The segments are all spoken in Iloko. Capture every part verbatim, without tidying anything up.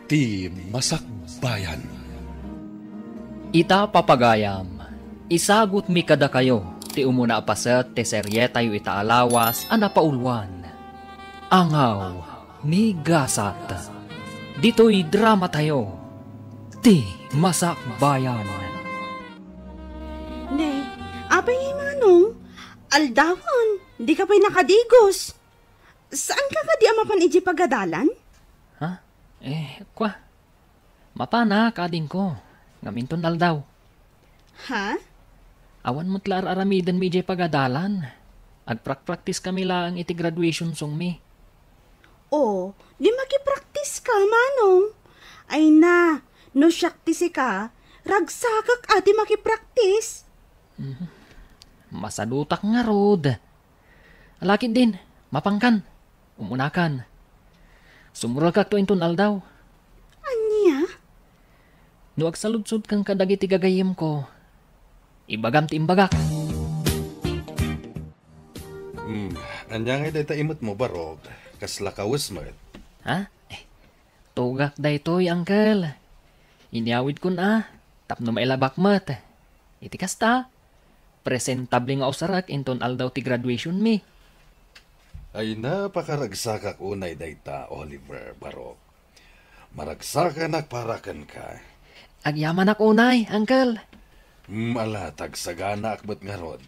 Ti Masakbayan. Ita, papagayam, isagutmi kadakayo ti umuna a paset ti serietayo ita a lawas a napauluan, Angaw ni Gasat. Ditoy dramatayo, Ti Masakbayan. Ne, apay ngay, Manong? Aldawen, dika pay nakadigos. Saanka kadi a mapan idiay pagadalan? Ha? Eh, kwa. Mapanak, adingko. Ngem inton aldaw. Ha? Awan met la ar-aramidenmi idiay pagadalan. Agprakpraktiskami laeng iti graduation songmi. O, di makipraktiska, Manong. Ay na, no siak ti sika, ragsakak a ti makipraktis. Mhm. Masadutak ngarud. Ala ketdin, mapankan. Umunakan. Sumrekakto inton aldaw. Ania? No agsaludsodkan kadagiti gagayyemko, ibagam ti imbagak. Hmm, ania ngay dayta imetmo, Barok? Kasla kawes met. Ha? Eh, tugak daytoy, Uncle. Inyawidkon a, tapno mailabak met. Iti kasta, presentable nga usarek inton aldaw ti graduationmi. Ay, napakaragsakak unay dayta, Oliver, Barok. Maragsakanak para kenka. Agyamanak unay, Uncle. Hmm, ala, ta agsaganaak met ngarud.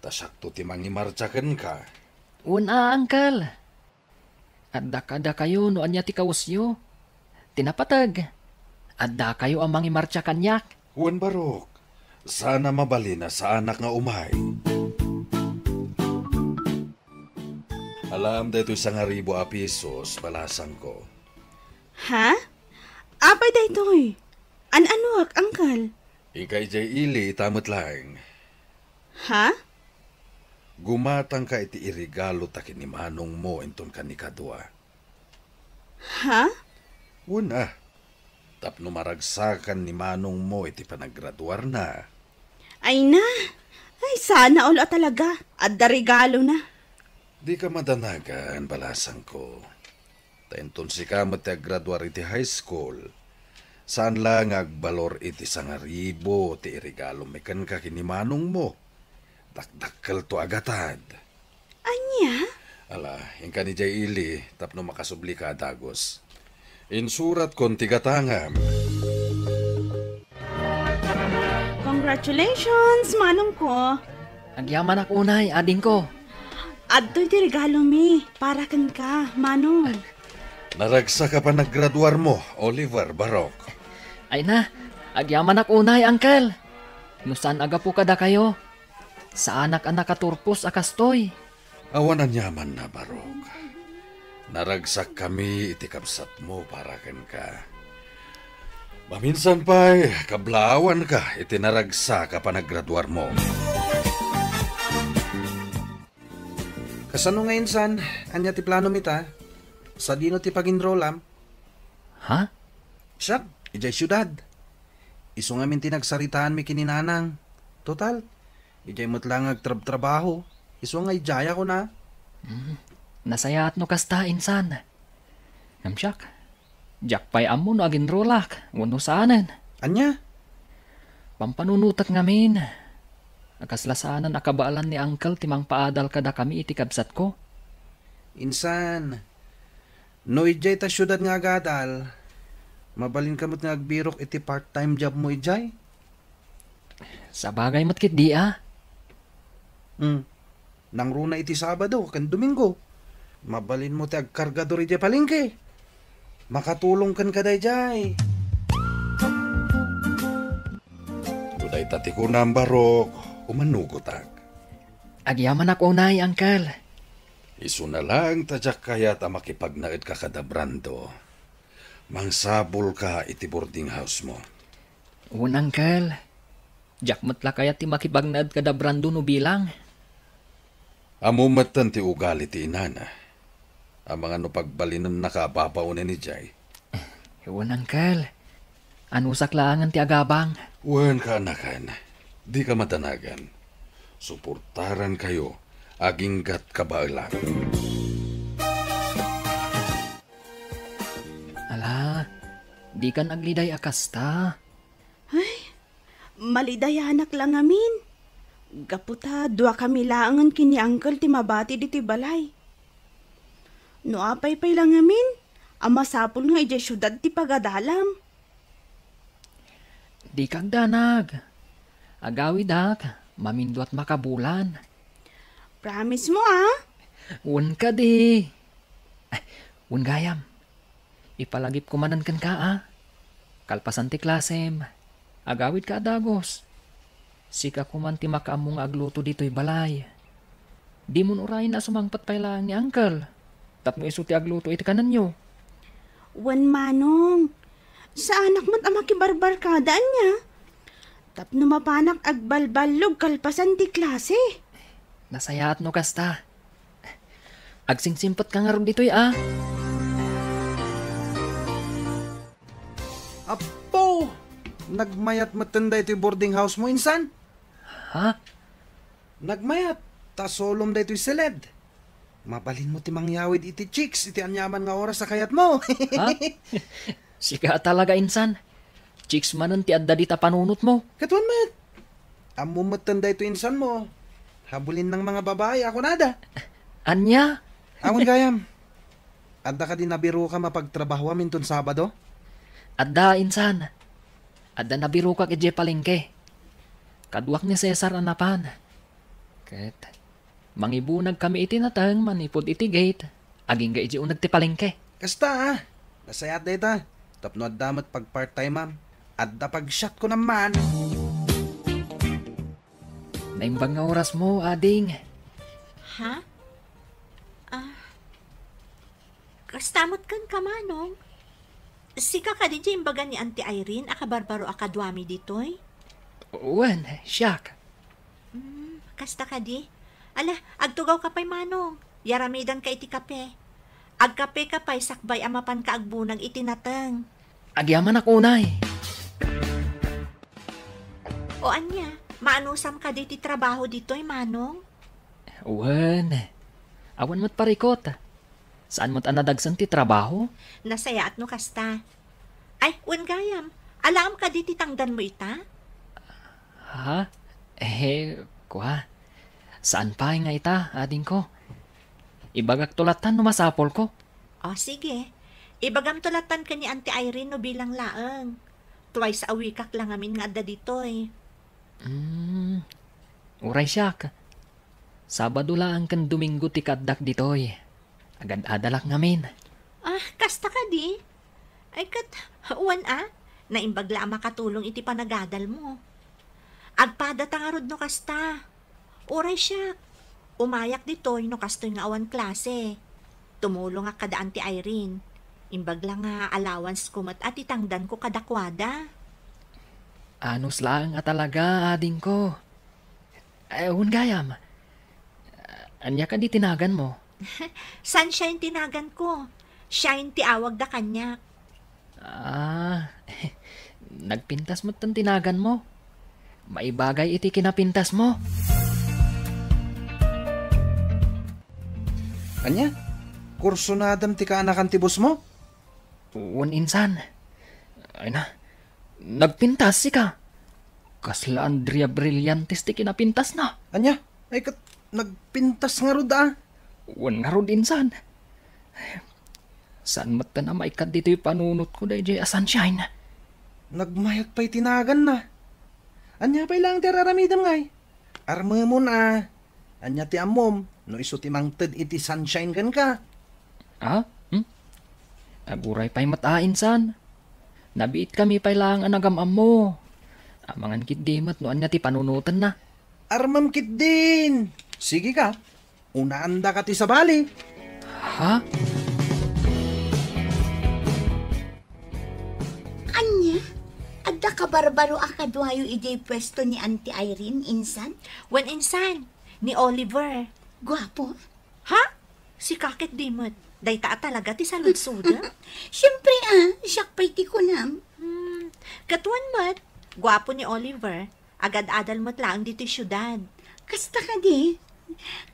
Ta siakto ti mangimartsa kenka. Wen a, Uncle. Adda kadakayo no ania ti kawesyo. Ti napateg, addakayo a mangimartsa kaniak. Wen, Barok, saan a mabalin a saanak nga umay. Alam daytoy sangaribu a pisos, balasangko. Ha? Apay daytoy? An-anuak, Uncle? Inka idiay ili ita met laeng. Ha? Gumatangka iti iregalo ta ken ni manongmo inton kanikadua. Ha? Wen a, tapno maragsakan ni manongmo iti panagraduarna. Ay na! Ay, sana all a talaga. Adda regalona. Dika madanagan, balasangko. Ta inton sika met ti aggraduar iti high school, saan la nga agbalor iti sangaribu ti iregalomi kenka ken ni manongmo. Dakdakkelto a gatad. Ania? Ala, inkan idiay ili tapno makasublika a dagus. Insuratkon ti gatangam. Congratulations, manongko. Agyamanak unay, adingko. Adtoy ti regalomi para kenka, manong. Naragsak a panagraduarmo, Oliver, Barok. Ay na, agyamanak unay, Uncle. No saan a gapu kadakayo, saanak a nakaturpos a kastoy. Awan aniamanna, Barok. Naragsakkami iti kabsatmo para kenka. Maminsan pay, kablawanka iti naragsak a panagraduarmo. Kasano nga insan? Ania ti planom ita? Sadino ti pag-enrollam? Ha? Siak, idiay siudad. Isu ngamin ti nagsaritaanmi ken ni Nanang. Total, idiay met la nga agtrabtrabaho. Isu nga idiay a kuna. Hmm, nasayaat no kasta, insan. Ngem siak, diak pay ammo no aginrolak wenno saanen. Ania? Pampanunotek ngamin. A kasla saanen a kabaelan ni Uncle ti mangpaadal kadakami iti kabsatko. Insan, no idiay ta siudad nga agadal, mabalinka met nga agbirok iti part-time jobmo idiay. Sabagay met ketdi a. Hmm. Nangruna iti Sabado ken Domingo. Mabalinmo ti agkargador idiay palengke. Makatulong kenka daydiay. No dayta ti kunam, Barok, umanugotak. Agyamanak unay, Uncle. Isuna laeng ta diak kayat a makipagnaedka kada Brando. Mangsapulka iti boarding house-mo. Wen, Uncle. Diak met la kayat ti makipagnaed kada Brando no bilang. Ammom metten ti ugali ti inana. Amangan no pagbalinennaka a babaonen idiay. Wen, Uncle. Anusak laengen ti agabang. Wen, kaanakan. Dika madanagan. Suportarankayo aginggat kabaelak. Ala, Dikan agliday a kasta. Ay, malidayanak la ngamin. Gapu ta duakami laengen ken ni Uncle ti mabati ditoy balay. No apay pay la ngamin, a masapul nga idiay siudad ti pagadalam. Dika agdanag. Agawidak, maminduat makabulan. Promise mo, ah? Wen kadi. Ay, wen gayam. Ipalagipko manen kenka, a? Kalpasan ti klasem, agawidka a dagus. Sika koman ti makaammo nga agluto ditoy balay. Dimon urayen a sumangpet pay laeng ni Uncle tapno isu ti agluto iti kanenyo. Wen, Manong. Saanak met a makibarbarkada ania. Tapno mapanak agbalballog kalpasan ti klase. Nasayaat no kasta. Agsingsimpet ka ngarud ditoy, a? Apo! Nagmayat metten daytoy boarding house mo, insan? Ha? Nagmayat, ta sulom daytoy siled. Mabalinmo ti mangyawid iti chicks iti aniaman nga oras a kayatmo. Ha? Sika talaga, insan. Chicks manen ti adda dita panunotmo. Ket wen met. Ammom metten daytoy insanmo. Habulinnang mga babai a kunada. Ania? Awan gayam. Adda kadi nabirokam a pagtrabahoam inton Sabado? Adda, insan. Adda nabirokak idiay palengke. Kaduak ni Cesar a napan. Ket mangibunagkami iti nateng manipud iti gate, agingga idiay uneg ti palengke. Kasta, a. Nasayaat dayta. Tapno adda met pagpart-timeam. Adda pagsiat ko naman. Naimbag nga orasmo, ading. Ha? Ah, kasta met kenka, Manong? Sika kadi ti imbaga ni Auntie Irene a kabarbaro a kaduami ditoy? Wen, siak. Hmm, kasta kadi? Ala, agtugawka pay, Manong. Yaramidanka iti kape. Agkapeka pay sakbay a mapanka agbunag iti nateng. Agyamanak unay. O ania, maanusam kadi ti trabaho ditoy, Manong? Wen, awan met parikot. Saan met a nadagsen ti trabaho? Nasayaat no kasta. Ay, wen gayam, alaem kadi ti tangdanmo ita? Ha? Eh, kua. Saan pay nga ita, adingko. Ibagakto lattan no masapulko. O, sige. Ibagamto lattan ken ni Auntie Irene no bilang laeng. Twice a weekak la ngamin nga adda ditoy. Hmm. Uray siak. Sabado laeng ken Domingo ti kaaddak ditoy. Agad-adalak ngamin. Ah, kasta kadi? Ay, ket, wen a, naimbag la a makatulong iti panagadalmo. Agpadata ngarud no kasta. Uray siak, umayak ditoy no kastoy nga awan klase. Tumulongak kada Auntie Irene. Imbag la nga allowance ko met a ti tangdanko kadakuada. Anus laeng a talaga, adingko. Eh, wen gayam. Ania kadi ti naganmo? Sunshine ti naganko. Shine ti awagda kaniak. Ah, nagpintas metten ti naganmo. Maibagay iti kinapintasmo. Ania? Kursunadam ti kaanakan ti busmo? Wen insan. Ay na, nagpintas sika. Kasla Andrea Brillantes ti kinapintasna. Ania? Ay ket, nagpintas ngarud a. Wen ngarud insan. Saan metten a maikkat ditoy panunotko daydiay a Sunshine. Nagmayat pay ti naganna. Ania pay laeng ti ar-aramidem ngay? Armemon a. Ania ti ammom no isu ti mangted iti Sunshine kenka? Ah? Hmm? Aguray pay met a insan. Nabiitkami pay laeng a nagam-ammo. Amangan ketdi met no ania ti panunotenna. Armem ketdin. Sige ka. Unaandaka ti sabali. Ha? Ania? Adda kabarbaro a kaduayo idiay puesto ni Auntie Irene, insan? Wen insan, ni Oliver. Guapo? Ha? Sika ketdi met. Dayta a talaga ti saludsodem? Siempre a, siak pay ti kunam. Hmm, ket wen met, guapo ni Oliver. Agad-adal met laeng ditoy siudad. Kasta kadi?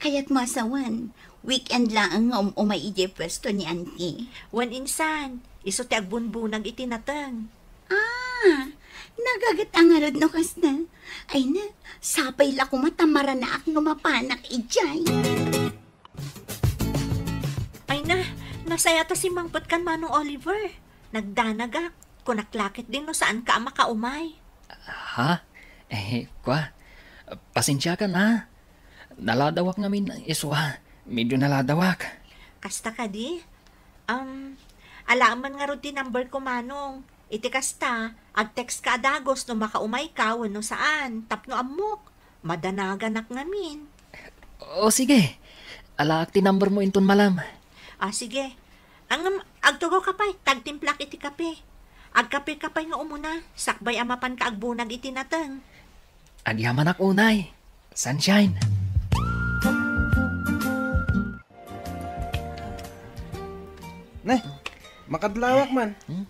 Kayatmo a sawen, Weekend laeng nga um-umay idiay puesto ni Auntie. Wen insan, isu ti agbunbunag iti nateng. Ah, nagaget a ngarud no kasta. Ay na, sapay la koma ta maranaak no mapanak idiay. Ay na, nasaya ta simmangpet kan Manong Oliver. Nagdanagak. Kunak la ketdin no saanka a makaumay. Ha? Eh, kwa, pasensiakan, ha? Naladawak ngamin isu a. Medyo naladawak. Kasta kadi? Um, alaem man ngarud ti number ko, Manong. Iti kasta, ag-text ka a dagus no makaumayka wenno saan, tapno ammok. Madanaganak ngamin. O, sige. Alaak ti number mo inton malem. Ah, sige. Ngem, agtugawka pay, ta agtimplak iti kape. Agkapeka pay nga umuna, sakbay a mapanka agbunag iti nateng. Agyamanak unay. Sunshine. Ne, makadlawak man. Hmm?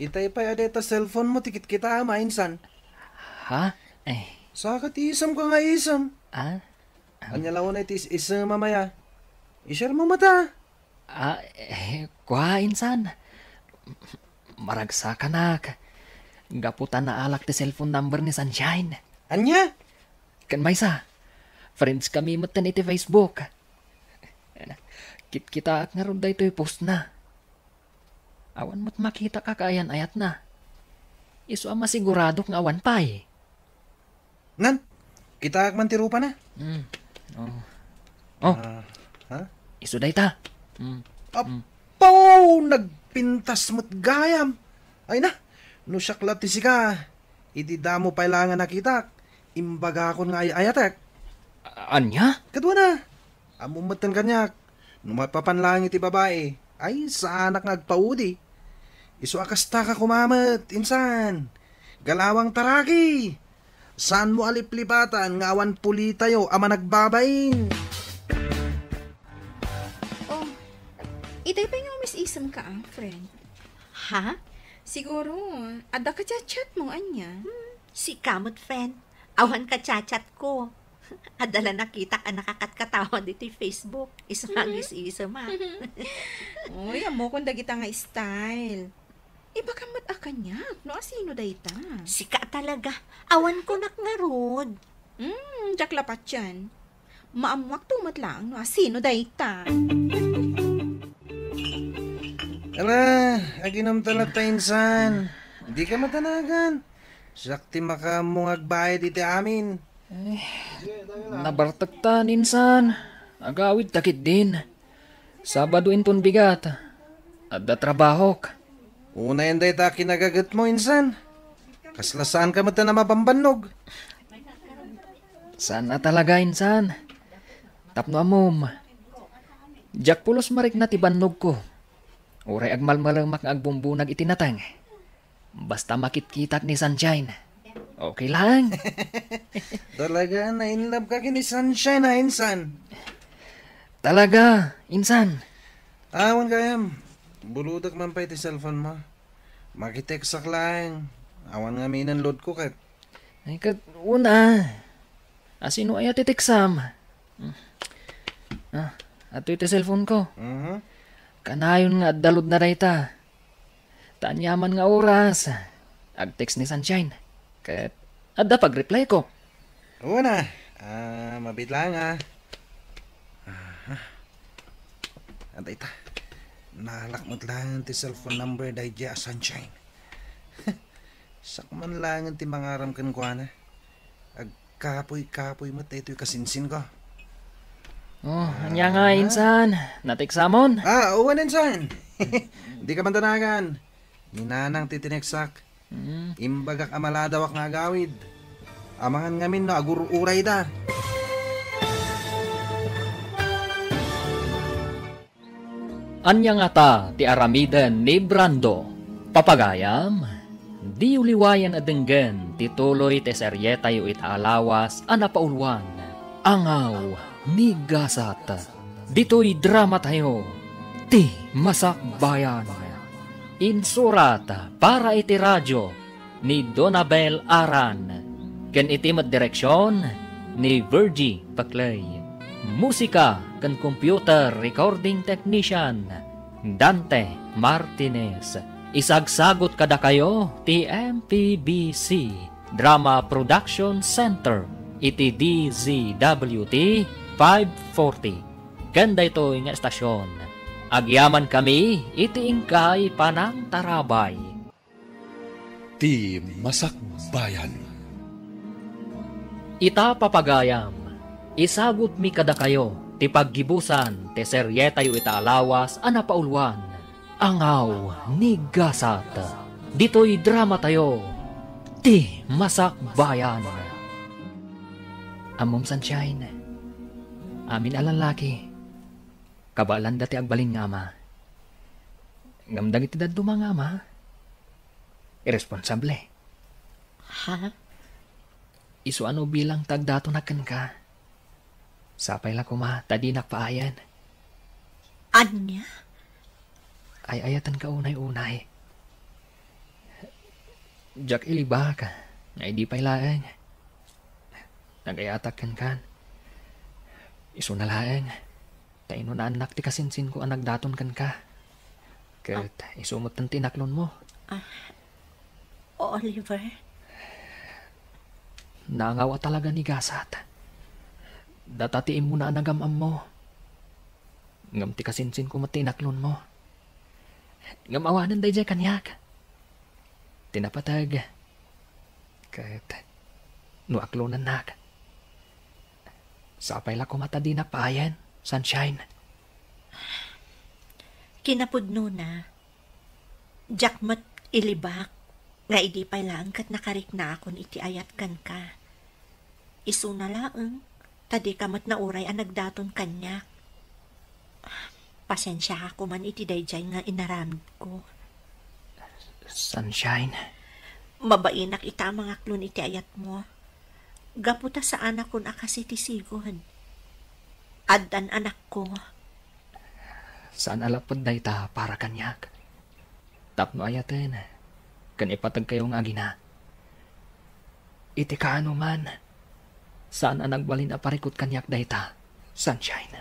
Itay pay a dayta cellphone mo ti kitkitaem a insan. Ha? Eh. Saka ti isemka nga isem. Ah? Ania la unay ti is-, isem a maya? I-share mo met a. Ah, eh, kua, insan. Maragsakanak. Gapu ta naalak ti cellphone number ni Sunshine. Ania? Ken maysa, friends kami metten iti Facebook. Kitkitaak ngarud daytoy postna. Awan met makitak a kaayan-ayatna. Isu a masiguradok nga awan pay. Nan, kitaak man ti rupana. Mm. Oh. Oh. Ah, ha? Isu dayta. Mm. Mm. Apaw, nagpintas met gayam. Ay na, no siak la ti sika, iti damo pay la nga nakitak, imbagakon nga ay-ayatek. A-, ania? Kaduana, ammom metten kaniak, no maipapan laeng iti babai, ay, saanak nga agpaudi. Isu a kasta ka koma met, insan. Galawang taraki! Saanmo a liplipatan nga awan pulitayo a managbabain? Oh, itay pay nga umis-isem ka, ah, friend. Ha? Siguro, adda ka chat-chat mo, ania? Hmm, sika met, friend. Awan ka chat-chat ko. Adda la nakitak a nakakatkatawa ditoy Facebook. Isu nga Mhm. agis-isem, ah. Uy, ammokon dagita nga style. Ibagam met a kaniak, no asino dayta? Sika talaga. Awan kunak ngarud. Hmm, diak la patien. Maammuakto met laeng no asino dayta. Ala, aginumta latta, insan. Dika madanagan. Siak ti makaammo nga agbayad iti amin. Eh, nabartektan, insan. Agawidta ketdin. Sabado inton bigat. Adda trabahok. Unayen dayta kinagagetmo, insan. Kasla saanka met a mabambannog. Saan a talaga, insan. Tapno ammom, diak pulos marikna ti bannogko. Uray agmalmalemak nga agbumbunag iti nateng. Basta makitkitak ni Sunshine. Okay lang. Talaga, na-in love ka ken ni Sunshine, ha, insan? Talaga, insan. Awan gayam. Buludak man pay ti cellphone mo. Makitekstak laeng. Awan ngamin load ko ket. Ay, ket, una. Asino aya ti teksam? Ah, adtoy ti cellphone ko. Mhm. Kanayon nga adda load na dayta. Ta aniaman nga oras, ag-text ni Sunshine. Ket adda pag-reply ko. Una, ah, mabit lang, ah. Aha. Adda ita. Naalak met lang ti cellphone number daydiay a Sunshine. Siak man lang ti mangaram kenkuana. Agkapuy-kapuy met daytoy kasinsin ko. Oh, ania nga, ah, insan? Nateksamon? Ah, wen, insan. Dika man danagan. Ni Nanang ti tineksak. Hmm. Imbagak a maladawak nga agawid. Amangan ngamin no agur-urayda. Ania ngata ti aramiden ni Brando? Papagayam, diyo liwayan a denggen ti tuloy ti serietayo ita a lawas a napauluan, Angaw ni Gasat. Ditoy dramatayo, Ti Masakbayan. Insurat para iti radio ni Donabel Aran, ken iti met direksion ni Virgie Paclay. Musika ken computer recording technician, Dante Martinez. Isagsagut kadakayo ti M P B C Drama Production Center iti D Z W T five forty. Ken daytoy nga estasion, agyamankami iti inkay panangtarabay. Ti Masakbayan. Ita, papagayam, isagutmi kadakayo ti paggibusan ti serietayo ita a lawas a napauluan, Angaw ni Gasat. Ditoy dramatayo, Ti Masakbayan. Ammom, Sunshine, amin a lallaki, kabaelanda ti agbalin nga ama. Ngem dagiti dadduma nga ama, irresponsable. Ha? Isu a no bilang ti agdatonak kenka. Sapay la koma ta dinak paayen. Ania? Ay-ayatenka unay-unay. Diak ilibak nga idi pay laeng nag-ayatak kenkan. Isuna laeng ta inunaannak ti kasinsinko a nagdaton kenka. Ket isu metten ti inaklonmo. Ah, Oliver? Naangaw a talaga ni Gasat. Data ti immuna a nagam-ammo. Ngem ti kasinsinko met ti inaklonmo. Ngem awanen daydiay kaniak ti napateg. Ket no aklonennak, sapay la koma ta dinak paayen, Sunshine. Kinapudnona, diak met ilibak nga idi pay laeng ket nakariknaakon iti ayat kenka. Isuna laeng ta dika met nauray a nagdaton kaniak. Pasensiaka koman iti daydiay nga inaramidko. Sunshine. Mabainak ita a mangaklon iti ayatmo. Gapu ta saanakon a kasi ti sigud. Addan anakko. Saan a lapud dayta para kaniak. Tapno ayaten ken ipategkayo nga agina. Iti kaanoman, saan a nagbalin a parikut kaniak dayta, Sunshine.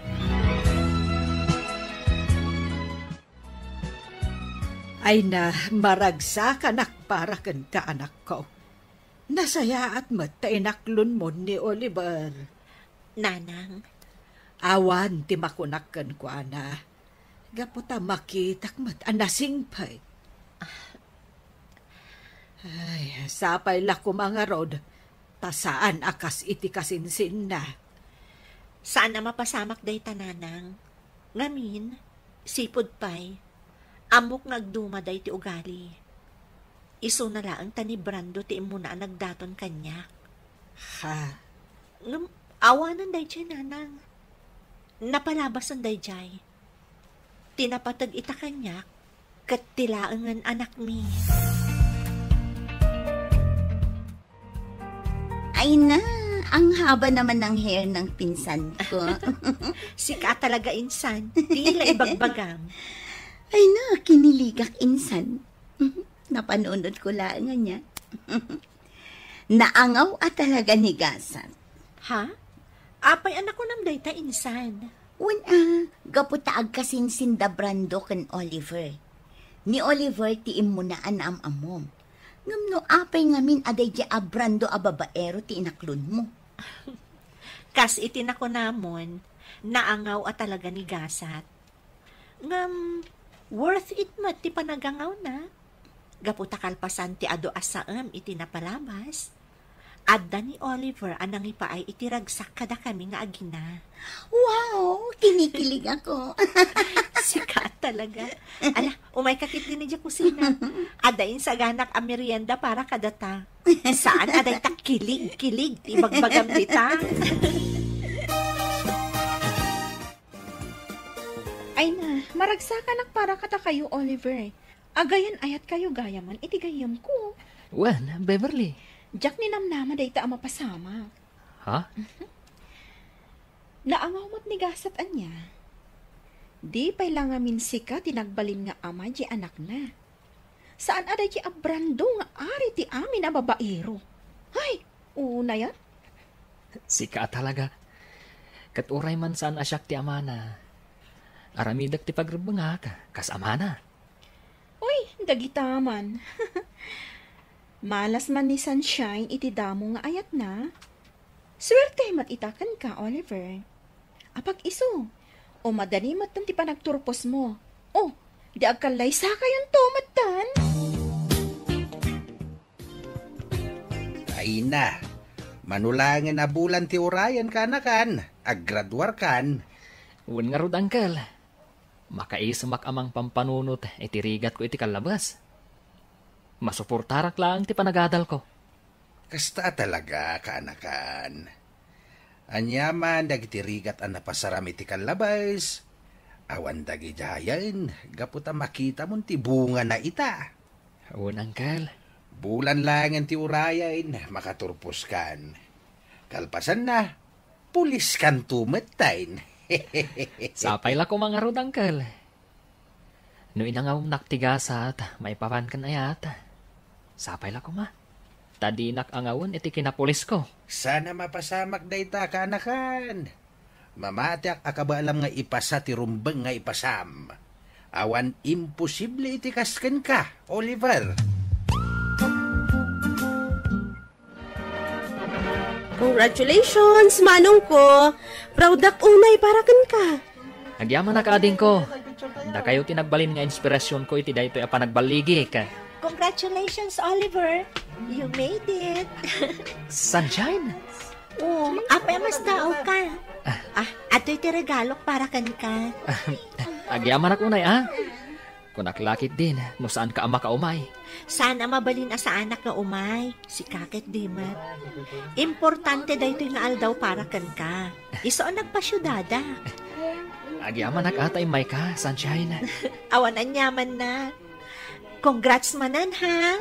Ay na, maragsakanak para kenka, anakko. Nasayaat met ta inaklonmo ni Oliver. Nanang. Awan ti makunak kenkuana. Gapu ta makitak met a nasingpet. Ay, sapay la koma ngarud, ta saan a kas iti kasinsinna. Saan a mapasamak dayta, Nanang. Ngamin, sipud pay, ammok nga agduma dayta ugali. Isuna laeng ta ni Brando ti immuna a nagdaton kaniak. Ha? Ngem, awanen daydiay, Nanang. Napalabasen daydiay. Ti napateg ita kaniak, ket ti laengen anakmi. Ay na, ang haba naman ng hair ng pinsan ko. Sika talaga, insan. Tila ibagbagam. Ay na, kiniligak, insan. Napanunod ko laeng ania. Naangaw a talaga ni Gasat. Ha? Apay a nakunam dayta, insan? Wen a, gapu ta agkasinsin da Brando ken Oliver. Ni Oliver ti immuna a naam-ammom. Ngem no apay ngamin a daydiay a Brando a babaero ti inaklonmo? Kas iti nakunamon, naangaw a talaga ni Gasat. Ngem, worth it met ti panagangawna. Gapu ta kalpasan ti adu a saem iti napalabas, adda ni Oliver a nangipaay iti ragsak kadakami nga agina. Wow! Kinikilig ako. Sika talaga. Ala, umayka ketdi idiay kusina. Adda insaganak a merienda para kadata. Saan a dayta kilig-kilig ti ibagbagam dita. Ay na, maragsakanak para kadakayo, Oliver. Agayan-ayatkayo gayaman iti gayyemko. Wen, Beverly. Diak ninamnama dayta a mapasamak. Ha? Mhm. Naangaw met ni Gasat ania. Di pay la ngamin sika ti nagbalin nga ama di anakna. Saan a daydi a Brando nga ari ti amin a babaero. Ay, unayan? Sika a talaga. Ket uray man saan a siak ti amana, aramidek ti pagrebbengak kas amana. Uy, dagita man. Malas man ni Sunshine iti damo nga ayatna. Suerte met ita kenka, Oliver. Apag-isu, o madani met ti panagturposmo. O, di agkallaysakayonto metten. Ay na, mano laengen a bulan ti urayen, kaanakan, aggraduarkan. Wen ngarud, Uncle. Makaisumak a mangpampanunot iti rigatko iti kallabes. Masuportarak laeng ti panagadalko. Kasta a talaga, kaanakan. Aniaman dagiti rigat a napasaram iti kallabes, awan dagidiayen gapu ta makitamon ti bungana ita. Wen, Uncle. Bulan laengen ti urayen, makaturposkan. Kalpasanna, puliskanto metten. Sapay la koma ngarud, Uncle. No inangawnak ti gasat maipapan ken ayat, sapay la koma. Ta dinak angawen iti kinapulisko. Saan a mapasamak dayta, kaanakan. Mamatiak a kabaelam nga ipasa ti rumbeng nga ipasam. Awan imposible iti kas kenka, Oliver. Congratulations, manongko! Proud-ak unay para kenka. Agyamanak, adingko. Dakayo ti nagbalin nga inspirasionko iti daytoy a panagballigik. Congratulations, Oliver! You made it! Sunshine? Oh, apay a mas daawka? Ah, adtoy ti regalok para kenka. Agyamanak unay, a? Kunak la ketdin no saanka a makaumay. Saan a mabalin a saanak nga umay. Sika ketdi met. Importante daytoy nga aldaw para kenka. Isu a nagpasiudadak. Agyamanak a ta immayka, Sunshine. Awan aniamanna. Congrats manen, ha?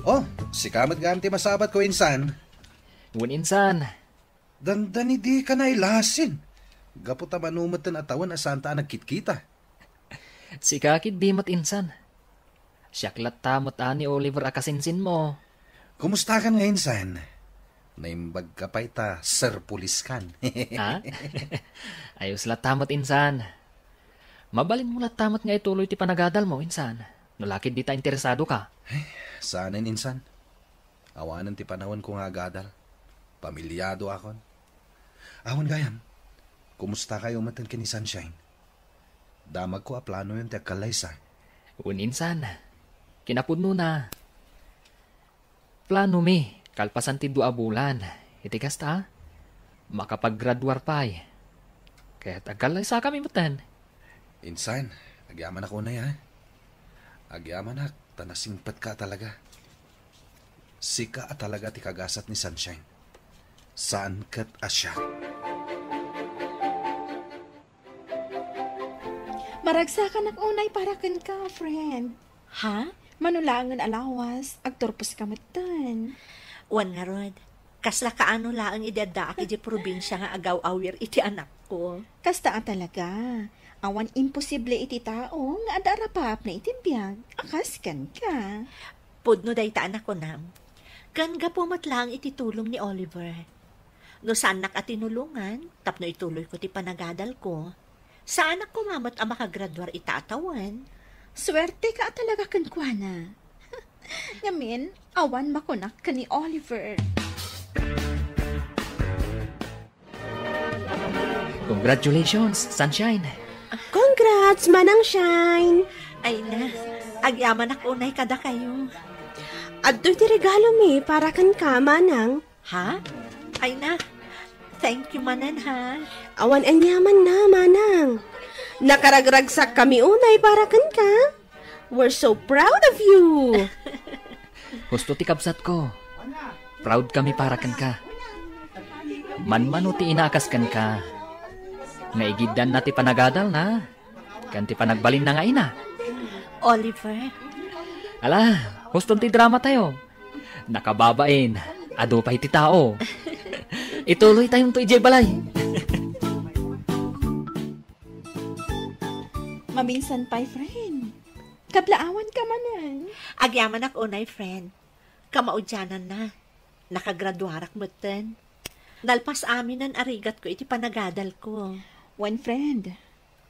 Oh, sika met gayam ti masabatko, insan. Wen, insan. Dandani dika nailasin. Gapu ta mano metten a tawen a saanta a nagkitkita. Sika ketdi met, insan. Siak latta met a ni Oliver a kasinsinmo. Kumustakan nga, insan? Naimbagka pay ta serpuliskan. Ha? Ayos latta met, insan. Mabalinmo latta met nga ituloy ti panagadalmo, insan. No la ketdi ta interesadoka. Ay, saanen, insan. Awanen ti panawenko nga agadal. Pamiliadoakon. Awan gayam, kumustakayo metten ken ni Sunshine? Damagko a planoyon ti agkallaysa. Wen, insan. Kinapudnona, planomi, kalpasan ti dua a bulan, iti kasta, makapaggraduar pay. Ket agkallaysakami metten. Insan, agyamanak unay, a. Agyamanak, ta nasingpetka a talaga. Sika a talaga ti kagasat ni Sunshine. Saan ket a siak. Maragsakanak unay para kenka, friend. Ha? Mano laengen a lawas, agturposka metten. Wen ngarud, kasla kaano laeng idi addaak idiay probinsia nga agaw-awir iti anakko. Kasta a talaga. Awan imposible iti tao nga adda a rapapna iti biag a kas kenka. Pudno dayta a nakunam. Ken gapu met laeng iti tulong ni Oliver. No saannak a tinulongan tapno ituloyko ti panagadalko, saanak koma met a makagraduar ita a tawen. Suerteka a talaga kenkuana. Ngamin, awan makunak ken ni Oliver. Congratulations, Sunshine! Congrats, Manang Shine! Ay na, agyamanak unay kadakayo. Adtoy ti regalomi para kenka, Manang. Ha? Ay na, thank you manen, ha? Awan aniamanna, Manang. Nakaragragsakkami unay para kenka. We're so proud of you! Husto ti kabsatko. Proud kami para kenka. Manmano ti ina a kas kenka nga igiddanna ti panagadalna ken ti panagbalinna nga ina. Oliver. Ala, Huston ti drama tayo. Nakababain, adu pay ti tao. Ituloy tayonto idiay balay. Maminsan pay, friend. Kablaawan ka manen. Agyamanak unay, friend. Kamaudiananna. Nakagraduarak metten. Nalpas aminen a rigatko iti panagadalko. Wen, friend,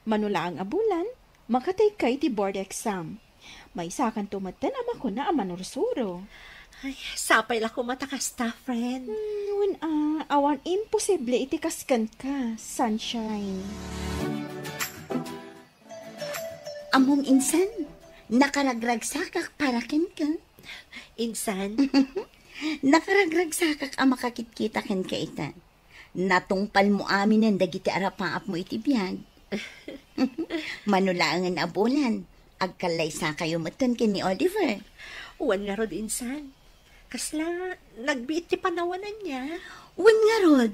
mano laeng a bulan, makatayka iti board exam. Maysakanto metten a makuna a manursuro. Ay, sapay la koma ta kasta, friend. Hmm, wen a, awan imposible iti kas kenka, Sunshine. Ammom, insan, nakaragragsakak para kenka. Insan? Nakaragragsakak a makakitkita kenka ita. Natungpalmo aminen dagiti arapaapmo iti biag. Mano laengen a bulan, agkallaysakayo metten ken ni Oliver. Wen ngarud, insan. Kasla, nagbiit ti panawananna. Wen ngarud,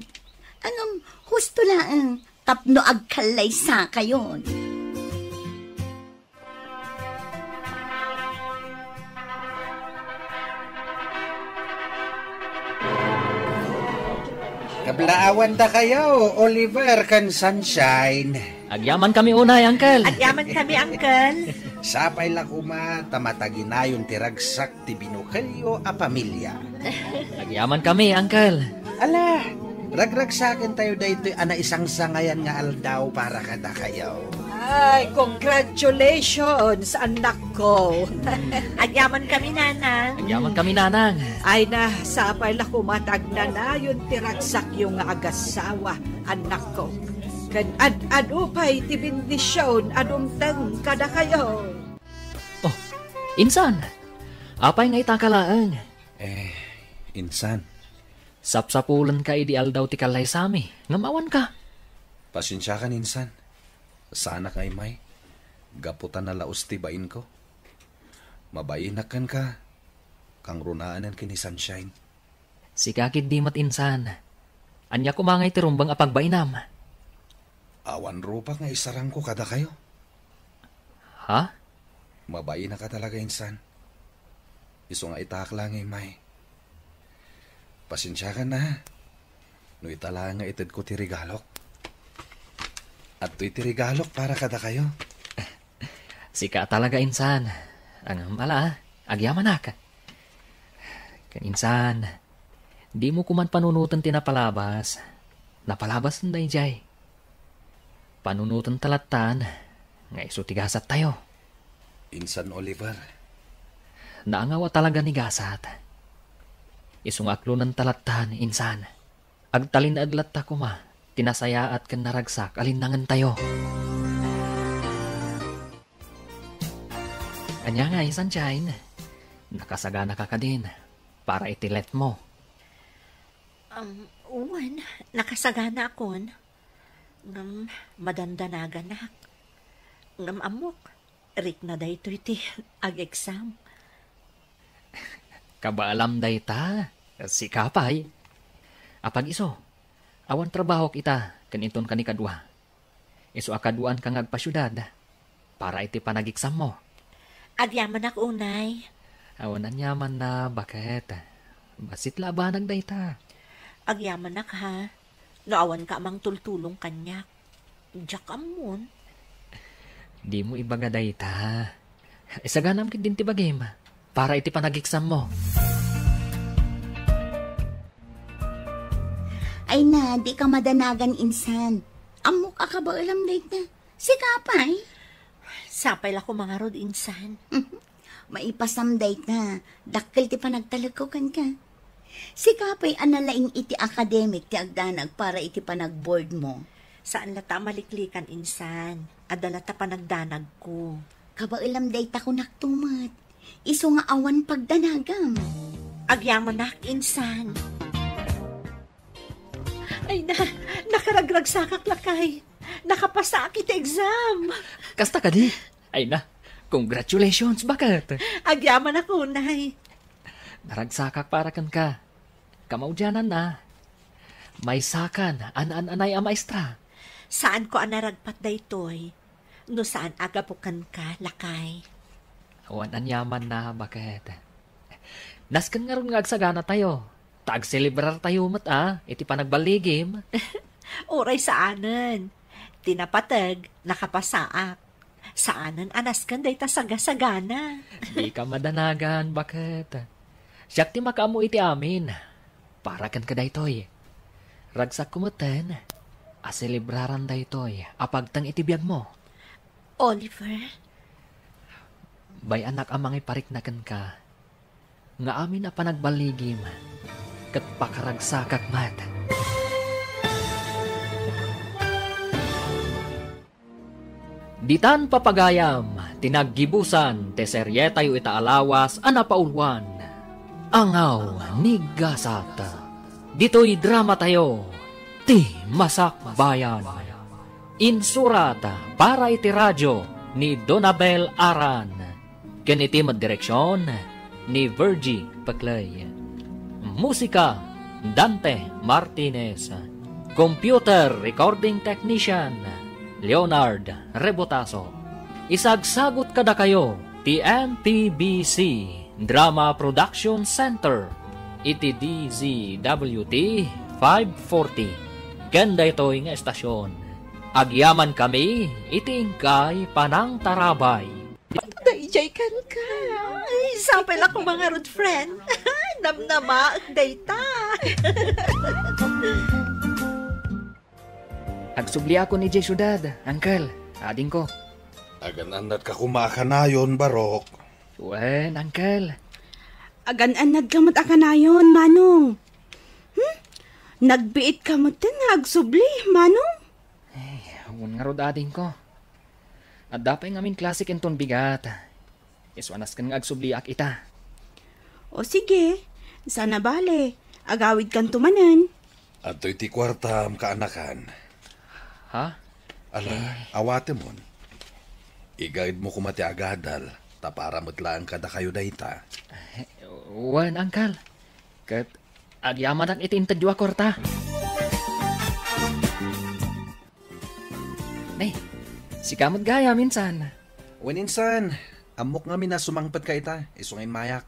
ngem husto laeng tapno agkallaysakayon. Kablaawan dakayo, Oliver ken Sunshine. Agyaman kami unay, Uncle. Agyaman kami, Uncle. Sapay la koma ta mataginayon ti ragsak ti binukelyo a pamilia. Agyaman kami, Uncle. Ala, ragragsaken tayo daytoy a naisangsangayan nga aldaw para kadakayo. Ay, congratulations, anakko. Agyaman kami, Nanang. Agyaman kami, Nanang. Ay na, sapay la koma ta agnanayon ti ragsakyo nga agasawa, anakko. Ken ad-adu pay ti bendision a dumteng kadakayo. Oh, insan, apay nga itaka laeng? Eh, insan. Sapsapulenka idi aldaw ti kallaysami, ngem awanka. Pasensiakan, insan. Saanak nga immay, gapu ta nalaus ti bainko. Mabainak kenka, kangrunaen ken ni Sunshine. Sika ketdi met, insan. Ania koma ngay ti rumbeng a pagbainam? Awan rupak nga isarangko kadakayo. Ha? Mabainaka talaga, insan. Isu nga itaak laeng nga immay. Pasensiakan, ha? No ita laeng nga itedko ti regalok. Adtoy ti regalok para kadakayo. Sika talaga, insan. Ngem ala, agyamanak. Ken insan, dimo koman panunoten ti napalabas. Napalabasen daydiay. Panunotenta lattan nga isu ti gasattayo. Insan Oliver. Naangaw a talaga ni gasat. Isu nga aklonenta lattan, insan. Agtalinaed latta koma ti nasayaat ken naragsak a linnangentayo. Ania ngay, Sunshine? Nakasaganaka kadin para iti letmo? Um, wen, nakasaganaakon. Ngem madandanaganak. Ngem ammok, rikna daytoy ti ag-exam. Kabaelam dayta. Sika pay. Apag-isu, awan trabahok ita ken inton kanikadua. Isu a kaduaanka nga agpasiudad para iti panagiksammo. Agyamanak unay. Awan aniamanna, baket. Bassit la a banag dayta. Agyamanak, ha? No awanka a mangtultulong kaniak, diak ammon. Dimo ibaga dayta. Isaganam ketdin ti bagim para iti panagiksammo. Ay na, dika madanagan, insan. Ammok a kabaelam dayta. Sika pay? Sapay la koma ngarud, insan. Maipasam dayta. Dakkel ti panagtalekko kenka. Sika pay a nalaing iti academic ti agdanag para iti panagboardmo. Saan latta a maliklikan, insan. Adda latta panagdanagko. Kabaelam dayta, kunakto met. Isu nga awan pagdanagam. Agyamanak, insan. Ay na, nakaragragsakak, lakay. Nakapasaak iti exam. Kasta kadi? Ay na, congratulations, baket. Agyamanak unay. Naragsakak para kenka. Kamaudiananna, maysakan a naan-anay a maestra. Saanko a naragpat daytoy no saan a gapu kenka, lakay. Awan aniamanna, baket. Nasken ngarud nga agsaganatayo. Ta agselebrartayo met a iti panagballigim. Uray saanen. Ti napateg, nakapasaak. Saanen a nasken dayta sagasagana. Dika madanagan, baket. Siak ti makaammo iti amin. Para kenka daytoy. Ragsakko metten a selebraran daytoy a pagteng iti biagmo. Oliver? Bay-anak a mangiparikna kenka nga amin a panagballigim ket pakaragsakak met. Ditan, papagayam, ti naggibusan ti serietayo ita a lawas a napauluan, Angaw ni Gasat. Ditoy dramatayo, Ti Masakbayan. Insurat para iti radio ni Donabel Aran. Ken iti met direksion ni Virgie Peclay. Musika, Dante Martinez. Computer recording technician, Leonard Rebotaso. Isagsagut kadakayo ti M P B C Drama Production Center iti D Z W T five forty. Ken daytoy nga estasion, agyamankami iti inkay panangtarabay. Dayjay kenka. Ay, sapay la koma ngarud, friend. Namnamaek dayta. Agsubliakon idiay siudad, uncle, adingko. Agan-annadka koma a kanayon, Barok. Wen, uncle. Agan-annadka met a kanayon, Manong. Hmm? Nagbiitka metten nga agsubli, Manong? Ay, wen ngarud, adingko. Adda pay ngamin klasek inton bigat. Isu a nasken nga agsubliak ita. O sige, saan a bale. Agawidkanto manen. Adtoy ti kuartam, kaanakan. Ha? Ala, eh, awatemon. Igaedmo koma ti agadal, ta para met laeng kadakayo dayta. Eh, wen, uncle. Ket agyamanak iti intedyo a kuarta. Ne, sika met gayam insan. Wen insan, ammok ngamin a sumangpetka ita, isu nga immayak.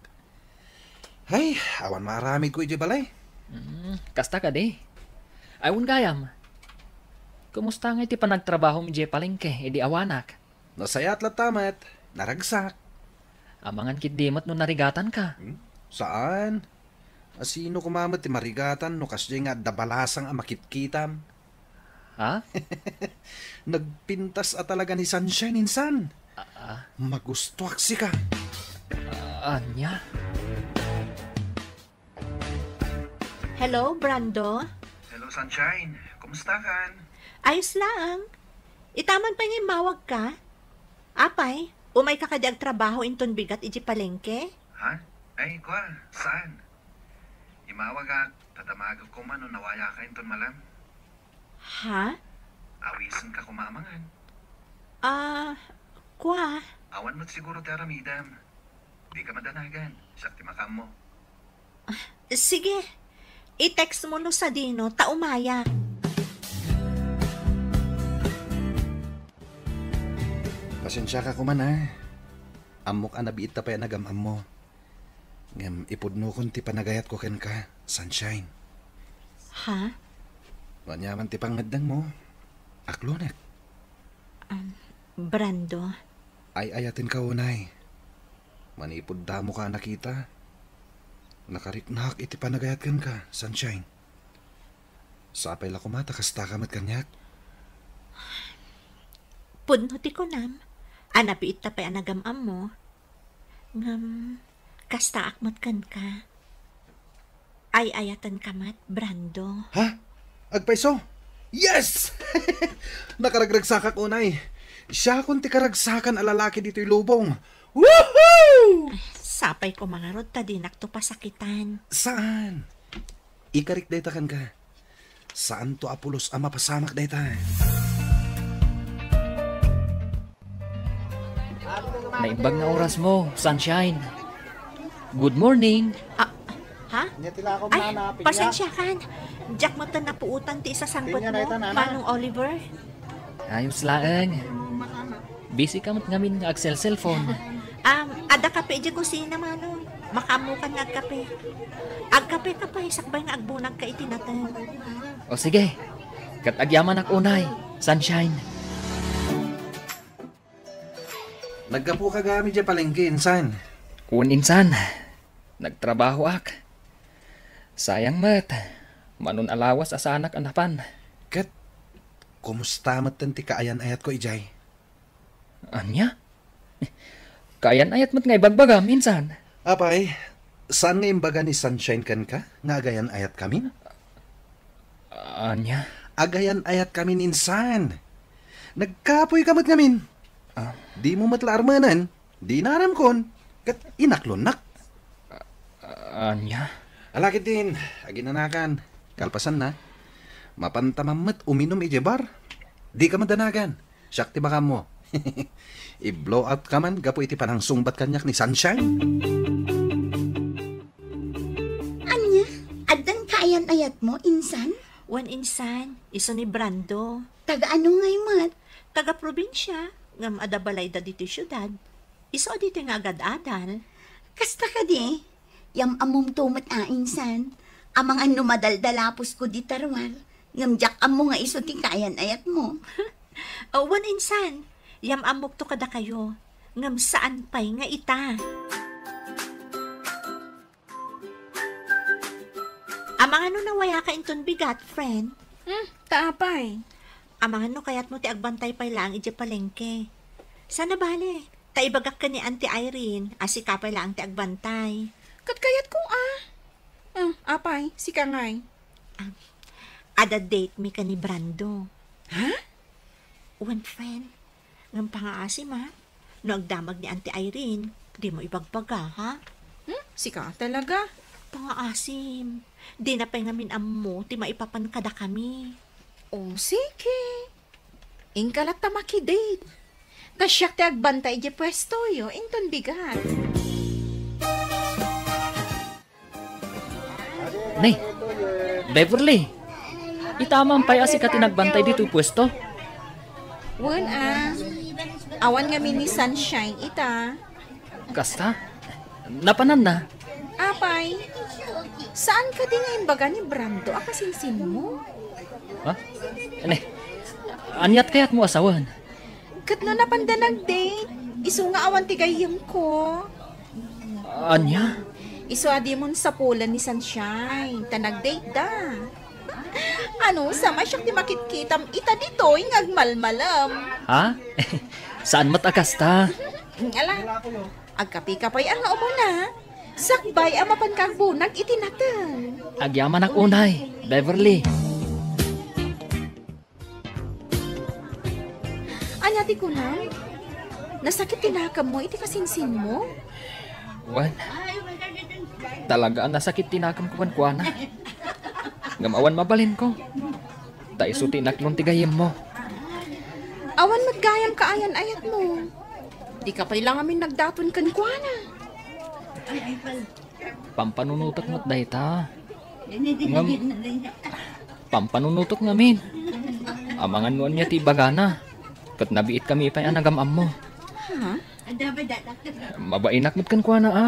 Hay, awan maaramidko idiay balay. Mm, kasta kadi. Ay, wen gayam. Kumusta ngay ti panagtrabahom idiay palengke idi awanak? Nasayaat latta met, naragsak. Amangan ketdi met no narigatanka. Hmm? Saan? A, sino koma met ti marigatan no kasdiay nga adda balasang a makitkitam? Ha? Nagpintas a talaga ni Sunshine insan. Ah, ah. Magustuak sika. Ah, ania? Hello, Brando? Hello, Sunshine. Kumusta kan? Ayos laeng. Ita man pay nga immawagka? Apay, umayka kadi agtrabaho inton bigat idiay palengke? Ha? Ay, kua, saan? Immawagak, ta damagek koma no nawayaka inton malem. Ha? Awisenka koma a mangan. Ah, kua. Awan met siguro ti aramidem. Dika madanagan, siak ti makaammo. Sige, i-text mo no sadino, ta umayak. Pasensiaka koma a. Ammok a nabiitta pay a nagam-ammo. Ngem ipudnokon ti panagayatko kenka, Sunshine. Ha? No aniaman ti pangngeddengmo, aklonek. Um, Brando. Ay-ayatenka unay. Manipud damoka a nakita, nakariknak iti panagayat kenka, Sunshine. Sapay la koma ta kastaka met kaniak. Pudno ti kunam, a nabiitta pay a nagam-ammo. Ngem, kastaak met kenka. Ay-ayatenka met, Brando. Ha? Agpayso? Yes! Nakaragragsakak unay. Siakon ti karagsakan a lalaki ditoy lubong. Woohoo! Sapay koma ngarud ta dinakto pasakitan. Saan? Ikarik dayta kenka. Saanto a pulos a mapasamak dayta. Naimbag nga orasmo, Sunshine. Good morning. Ah, ha? Ay, pasensiakan. Diak met napuotan ti isasangpetmo, Manong Oliver. Ayos laeng. Busy ka met ngamin nga agselselpon. Um, adda kape idiay kusina, Manong. Makaammokan nga agkape. Agkapeka pay sakbay nga agbunagka iti nateng. O sige, ket agyamanak unay, Sunshine. Naggapuka gayam idiay palengke, insan? Wen, insan. Nagtrabahoak. Sayang met, mano a lawas a saanak a napan. Ket kumusta metten ti kaayan-ayatko idiay? Ania? Kaayan-ayat met nga ibagbagam, insan? Apay, saan nga imbaga ni Sunshine kenka nga agayan-ayatkamin? Ania? Agayan-ayatkamin, insan. Nagkapoyka met ngamin. Ah. Dimo met la armenen, dinanamkon, ket inaklonnak. Ania? Ala ketdin, aginanakan. Kalpasanna, mapanta man met uminum idiay bar. Dika madanagan. Siak ti makaammo. I-blow out ka man gapu iti panangsungbat kaniak ni Sunshine. Ania? Addan kaayan-ayatmo, insan? Wen, insan, isu ni Brando. Taga ano ngay met? Taga probinsia, ngem adda balayda ditoy siudad. Isu a ditoy nga agad-adal. Kasta kadi? Yam-ammomto met a, insan. Amangan no madaldalaposko dita ruar, ngem diak ammo nga isu ti kaayan-ayatmo. Wen, insan, yam-ammokto kadakayo, ngem saan pay nga ita. Amangan no nawayaka inton bigat, friend? Hmm, ta apay? Amangan no kayatmo ti agbantay pay laeng idiay palengke. Saan a bale, ta ibagak ken ni Auntie Irene a sika pay laeng ti agbantay. Ket kayatko a. Hmm, apay, sika ngay? Ah, adda date mi ken ni Brando. Ha? Wen, friend. Ngem pangaasim, a. No agdamag ni Auntie Irene, dimo ibagbaga, ha? Hmm? Sika talaga? Pangaasim. Dina pay ngamin ammo ti maipapan kadakami. O, sige. Inka latta makidate. Ta siak ti agbantay idiay puestoyo, inton bigat. Ne, Beverly, ita man pay a sika ti nagbantay ditoy puesto? Wen a, awan ngamin ni Sunshine ita. Kasta? Napananna? Apay, saan kadi nga imbaga ni Brando a kasinsinmo? Ha? Ne, aniat kayatmo a sawen? Ket no napanda nag-date, isu nga awan ti gayyemko. Ania? Isu a dimon sapulen ni Sunshine, ta nag-date da. Ano, sa siak ti makitkitam ita ditoy nga agmalmalem. Ha? Saan met a kasta? Ala, agkapeka pay a nga umuna. Sakbay a mapanka agbunag iti nateng. Agyamanak unay, Beverly. Ania ti kunam? Nasakit ti nakemmo iti kasinsinmo? Wen, talaga a nasakit ti nakemko kenkuana. Ngem awan mabalinko. Ta isu ti inaklon ti gayyemmo. Awan met gayam kaayan-ayatmo. Dika pay la ngamin nagdaton kenkuana. Pampanunotek met dayta. Ngem, pampanunotek ngamin. Amangan no ania ti ibagana. Ket nabiitkami pay a nagam-ammo. Ha? Mabainak met kenkuana a.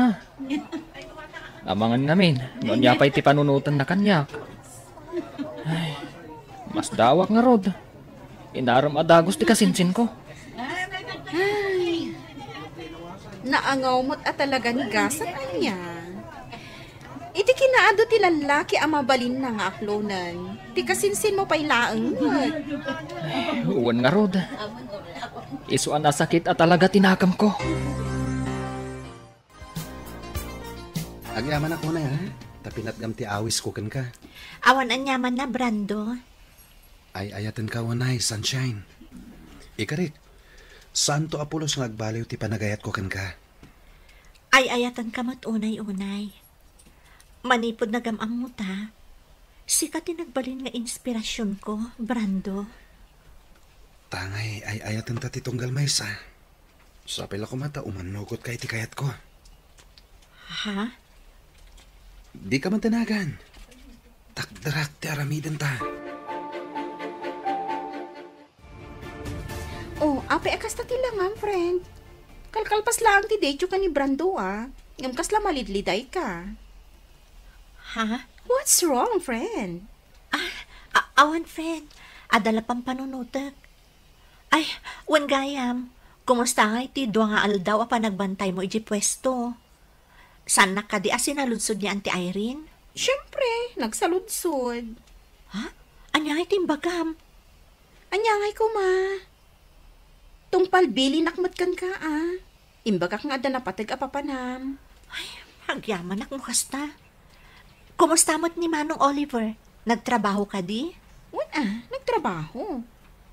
Amangan ngamin no ania pay ti panunotenna kaniak. Ay, masdawak ngarud. Inarem a dagus ti kasinsinko. Ay, naangaw met a talaga ni gasat ania. Iti kinaadu ti lallaki a mabalinna nga aklonen, ti kasinsinmo pay laeng met. Wen ngarud, isu a nasakit a talaga ti nakemko. Agyamanak unay, ha? Ta pinatgam ti awisko kenka. Awan aniamanna, Brando. Ay-ayatenka unay, Sunshine. Ikarik, saanto a pulos nga agbaliw ti panagayatko kenka. Ay-ayatenka met unay-unay. Manipud nagam-ammota, sika ti nagbalin nga inspirasionko, Brando. Tangay ay-ayatenta ti tunggal maysa. Sapay la koma ta umannugotka iti kayatko. Ha? Dika man danagan. Takderak ti aramidenta. Oh, apay a kasta ti langam, friend? Kalkalpas laeng ti dateyo ken ni Brando, a. Ngem kasla malidliday ka. Ha? What's wrong, friend? Ah, a-, awan, friend. Adda la pampanunotek. Ay, wen gayam, kumusta ngay ti dua nga aldaw a panagbantaymo idiay puesto? Saannak kadi a sinaludsod ni Auntie Irene? Siempre, nagsaludsod. Ha? Ania ngay ti imbagam? Ania ngay koma? Tungpal bilinak met kenka, a. Imbagak nga adda napateg a papanam. Ay, agyamanak no kasta. Kumusta met ni Manong Oliver? Nagtrabaho kadi? Wen a, nagtrabaho.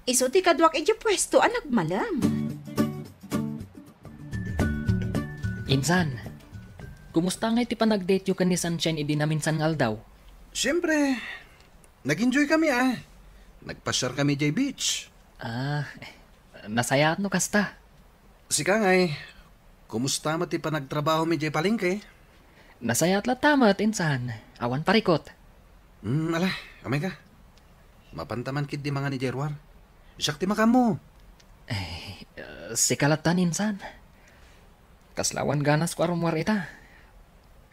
Isu ti kaduak idiay puesto a nagmalem. Insan, kumusta ngay ti panagdateyo ken ni Sunshine idi naminsan nga aldaw? Siempre, nag-enjoy kami, a. Nagpasiar kami idiay beach. Ah, nasayaat no kasta. Sika ngay, kumusta met ti panagtrabahomi idiay palengke? Nasayaat latta met, insan. Awan parikut. Hmm, ala, umayka. Mapanta man ketdi mangan idiay ruar. Siak ti makaammo. Eh, sika latta, insan. Kasla awan ganasko a rummuar ita.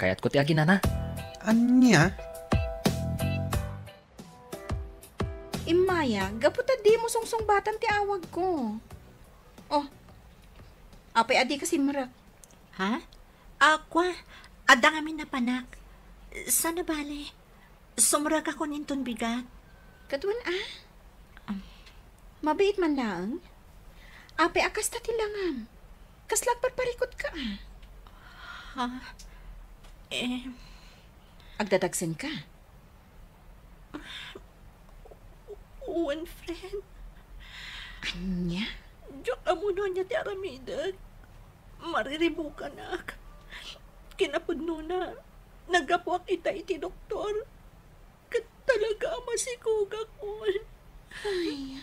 Kayatko ti aginana. Ania? Immaya, gapu ta dimo sungsungbatan ti awagko. Oh, apay a dika simrek? Ha? A, kua, adda ngamin napanak. Saan a bale? Sumrekakon inton bigat. Ket wen a? Am. Mabiit man laeng? Apay a kasta ti langam? Kasla agparparikutka a? Ha? Eh. Agdadagsenka? Wen, friend. Ania? Diak ammo no ania ti aramidek. Mariribukanak. Kinapudnona, naggapuak ita iti doktor. Ket talaga a masikogakon. Ay.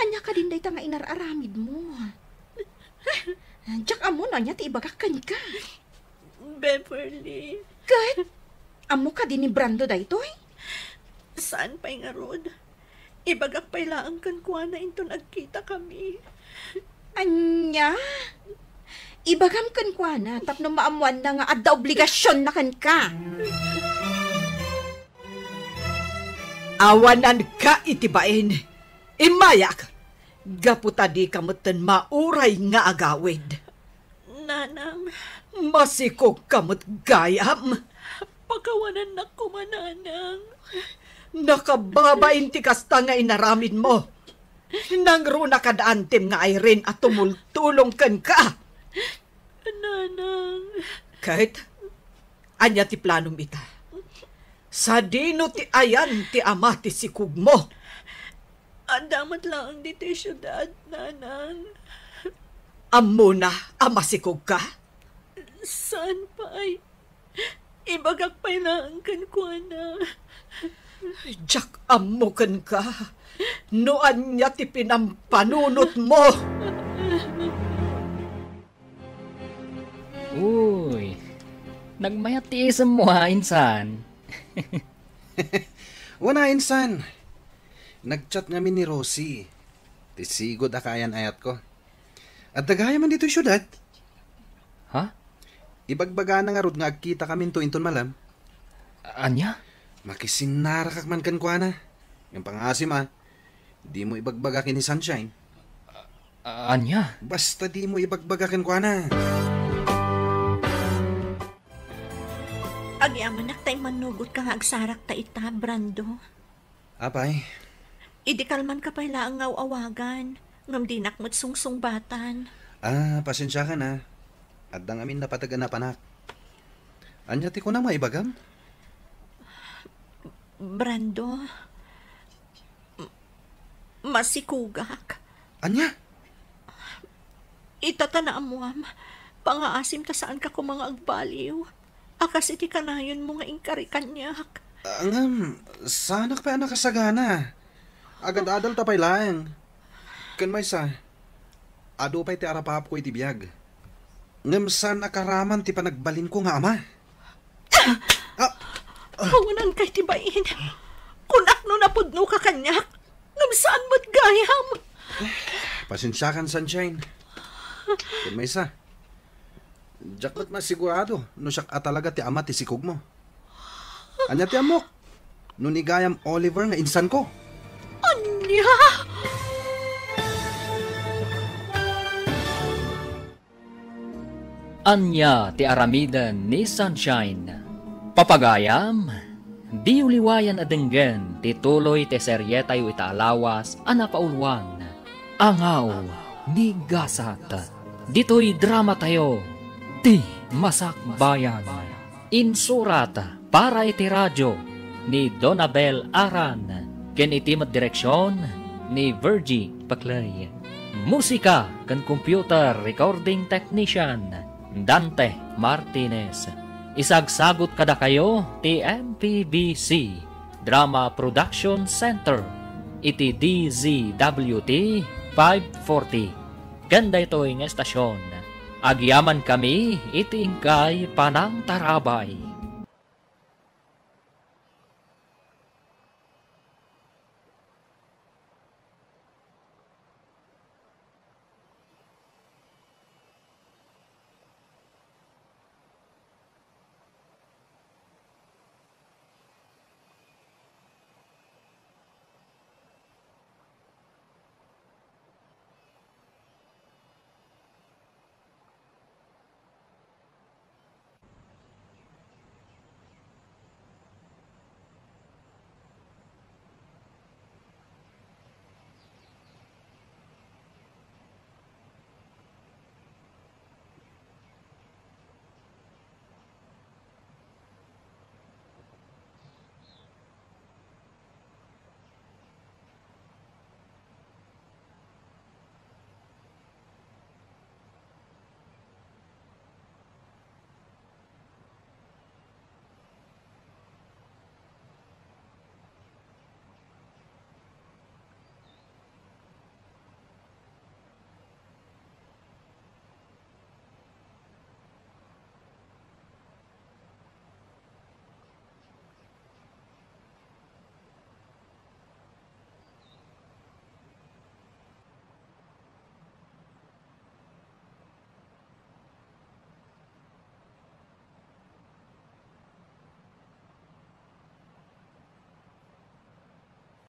Ania kadin dayta nga inar-aramidmo? Diak ammo no ania ti ibagak kenka. Beverly. Ket, ammo kadi ni Brando daytoy? Saan pay ngarud. Ibagak pay laeng kenkuana inton agkitakami. Ania? Ibagam kenkuana tapno maammoanna nga adda obligasionna kenka. Awananka iti bain. Immayak, gapu ta dika metten mauray nga agawid. Nanang. Masikogka met gayam. Pakawanannak koma, Nanang. Nakababain ti kasta nga inaramidmo. Nangruna kad antim nga Irene a tumultulong kenka. Nanang. Ket, ania ti planom ita? Sadino ti ayan ti ama ti sikogmo? Adda met laeng ditoy siudad, Nanang. Ammona a masikogka? Saan pay? Ibagak pay laeng kenkuana. Diak ammo kenka no ania ti pinampanunotmo. Uy, nagmayat ti isemmo, a, insan. Wen a, insan. Nag-chat ngamin ni Rosie. Ti sigud a kaayan-ayatko. Adda gayam ditoy siudad. Ha? Ibagbagana ngarud nga agkitakaminto inton malem. Ania? Makisinnarakak man kenkuana. Ngem pangngaasim a, dimo ibagbaga ken ni Sunshine. A-, ania? Basta dimo ibagbaga kenkuana. Agyamanak ta immannugotka nga agsarakta ita, Brando. Apay? Idi kalmanka pay laeng nga aw-awagan, ngem dinak met sungsungbatan. Ah, pasensiakan a. Adda ngamin napateg a napanak. Ania ti kunam nga ibagam? Brando, m-, masikogak. Ania? Ita ta naammoam, pangngaasim ta saanka koma nga agbaliw a kas iti kanayonmo nga inkari kaniak. Ah, ngem, saanak pay a nakasagana. Agad-adalta pay laeng. Ken maysa, adu pay ti arapaapko iti biag. Ngem saan a karaman ti panagbalinko nga ama. Ah! Awananka iti bain. Kunak no napudnoka kaniak, ngem saan met gayam. Pasensiakan, Sunshine. Ken maysa, Diak met masigurado no siak a talaga ti ama ti sikogmo. Ania ti ammok? No ni gayam Oliver nga insanko? Ania? Ania ti aramiden ni Sunshine? Papagayam, diyo liwayan a denggen ti tuloy ti serietayo ita a lawas a napauluan, Angaw ni Gasat. Ditoy dramatayo, Ti Masakbayan. Insurat para iti radio ni Donabel Aran ken iti met direksion ni Virgie Paclay. Musika ken computer recording technician, Dante Martinez. Isagsagut kadakayo ti M P B C Drama Production Center iti D Z W T five forty. Ken daytoy nga estasion, agyamankami iti inkay panangtarabay.